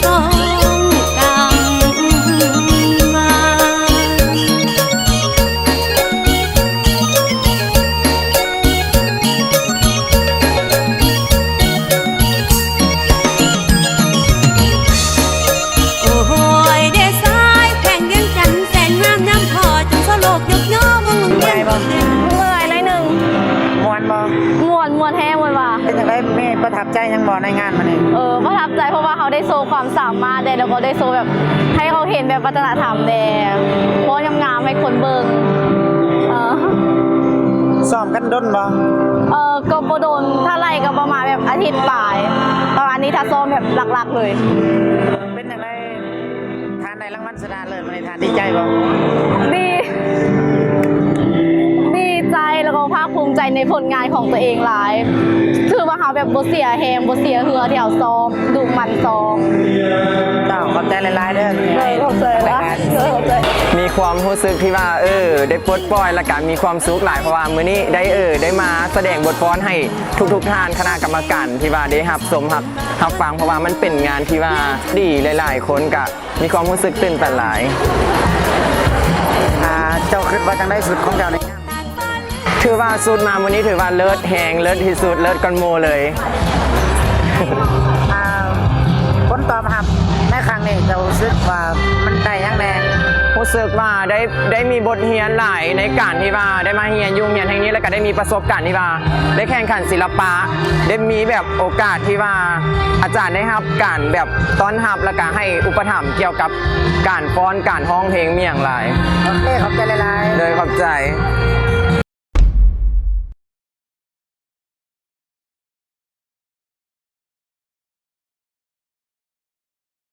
ຕ້ອງກຳມາ. ໂອ້ຍ ເດຊາຍແຂວງວຽງຈັນ ແສນງາມນຳພໍ່ ຈົນຊາວໂລກຍົກຍ້ອງ ເມື່ອຍບໍ່? ເມື່ອຍໜ້ອຍໜຶ່ງ. ມ່ວນບໍ່? ມ່ວນ ມ່ວນແຮງ ມ່ວນວ່າ. ເປັນຈັ່ງໃດ ມີປະທັບໃຈຫຍັງບໍ່ໃນງານມື້ນີ້? ເອີ ປະທັບໃຈ ເພາະວ່າເຮົາໄດ້ໂຊຄວາມສາມາດແດ່ ແລ້ວກໍໄດ້ໂຊແບບ ໃຫ້ເຮົາເຫັນແບບວັດທະນະທຳແດ່ ຟ້ອນງາມໆໃຫ້ຄົນເບິ່ງ. ເອີ ຊ້ອມກັນດົນບໍ່? ເອີ ກໍບໍ່ດົນ ຖ້າໄລ່ກໍປະມານແບບອາທິດປາຍ ປະມານນີ້ ຖ້າຊ້ອມແບບຫຼັກໆເລີຍ. ເປັນຈັ່ງໃດ ທ່ານໄດ້ລາງວັນ ຊະນະເລີດມື້ນີ້ ທ່ານດີໃຈບໍ່? ດີ ດີໃຈ ແລ້ວກໍພາກພູມໃຈໃນຜົນງານຂອງຕົວເອງຫຼາຍ. ຖືວ່າເຮົາແບບບໍ່ເສຍແຮງ ບໍ່ເສຍເຫື່ອທີ່ເຮົາຊ້ອມ ດຸໝັ່ນຊ້ອມ. ເຈົ້າ ຂອບໃຈຫຼາຍໆເດີ. ໂດຍ ຂອບໃຈຫຼາຍ. ໂດຍ ຂອບໃຈ. ມີຄວາມຮູ້ສຶກທີ່ວ່າ ເອີ ໄດ້ປົດປ່ອຍ ແລ້ວກະມີຄວາມສຸກຫຼາຍ ເພາະວ່າມື້ນີ້ໄດ້ ເອີ ໄດ້ມາສະແດງບົດຟ້ອນໃຫ້ທຸກໆທ່ານ ຄະນະກຳມະການທີ່ວ່າໄດ້ຮັບຊົມ ຮັບ ຮັບຟັງ ເພາະວ່າມັນເປັນງານທີ່ວ່າດີ ຫຼາຍໆຄົນກະ ມີຄວາມຮູ້ສຶກຕື່ນຕັນຫຼາຍ. ອ່າ ເຈົ້າຄິດວ່າຈັ່ງໃດ ຊຸດຂອງເຈົ້ານີ້? ຖືວ່າຊຸດມາມື້ນີ້ຖືວ່າເລີດແຮງ ເລີດທີ່ສຸດ ເລີດກ່ອນໝູ່ເລີຍ. ອ່າ ຜົນຕອບຮັບໃນຄັ້ງນີ້ ເຈົ້າຮູ້ສຶກວ່າມັນໄດ້ຫຍັງແດ່? ຮູ້ສຶກວ່າໄດ້ ໄດ້ມີບົດຮຽນຫຼາຍໃນການທີ່ວ່າໄດ້ມາຮຽນຢູ່ໂຮງຮຽນແຫ່ງນີ້ ແລ້ວກະໄດ້ມີປະສົບການທີ່ວ່າໄດ້ແຂ່ງຂັນສິລະປະ ໄດ້ມີແບບໂອກາດທີ່ວ່າອາຈານໄດ້ຮັບການແບບ ຕ້ອນຮັບ ແລ້ວກະໃຫ້ອຸປະຖຳກ່ຽວກັບການຟ້ອນ ການຮ້ອງເພງ ມີຫຍັງຫຼາຍ. ໂອເຄ ຂອບໃຈຫຼາຍໆ. ໂດຍ ຂອບໃຈ.